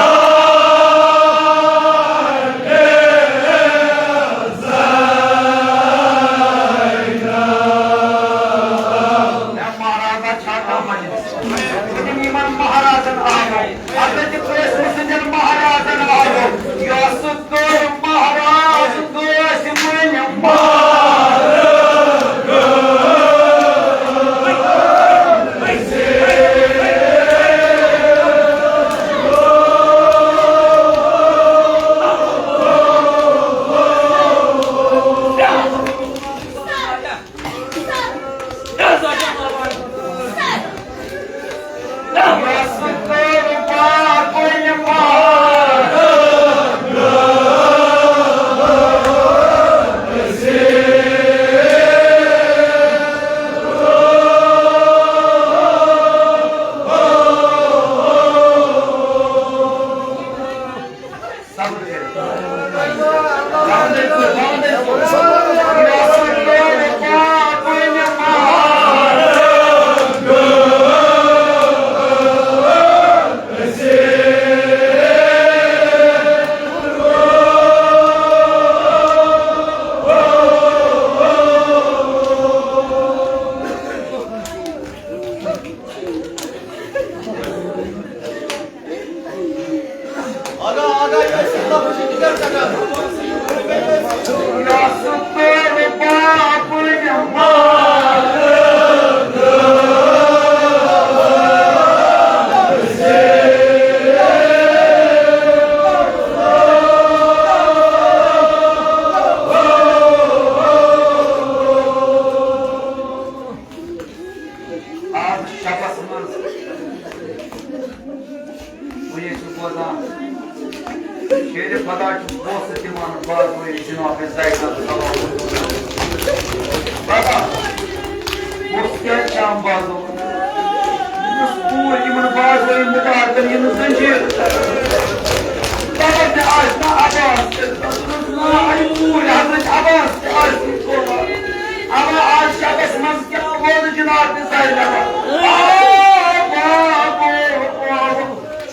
مہرازا چھا کانٛہہ مجلس؟ یِمن مہرازن آو، حضرت قاسم سٕنٛدٮ۪ن مہرازن آو، یۄس کٔر مہراز قاسمٕنۍ تِمن باغوٲے جناب زینب سلام۔ بابا، بہٕ اوسُس کیٛازِ شام بازو؟ یُس کوٗر یِمن باغوٲے مُبارکن یِم زنجیر۔ بابا، مےٚ آسہِ نا عباس تہِ، نا، اَمہِ کوٗرِ حضرت عباس تہِ آسہِ نہٕ کوٗر۔ اما آز شبس منٛز کیٛاہ ووٚن جناب زینب؟ آ، بابا، بابا،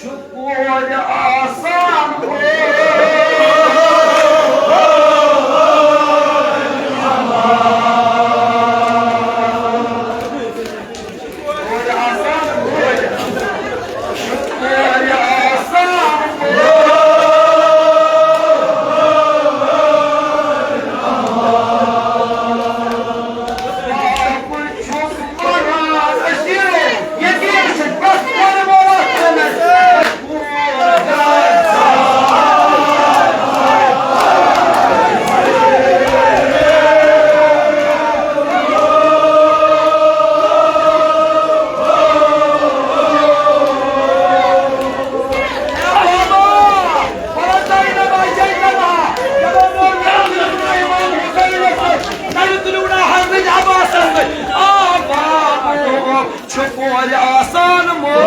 چھُ کورِ آسان۔ کورِ آسان، کورِ۔ کورِ آسان۔ چھُ کورِ آسان مول۔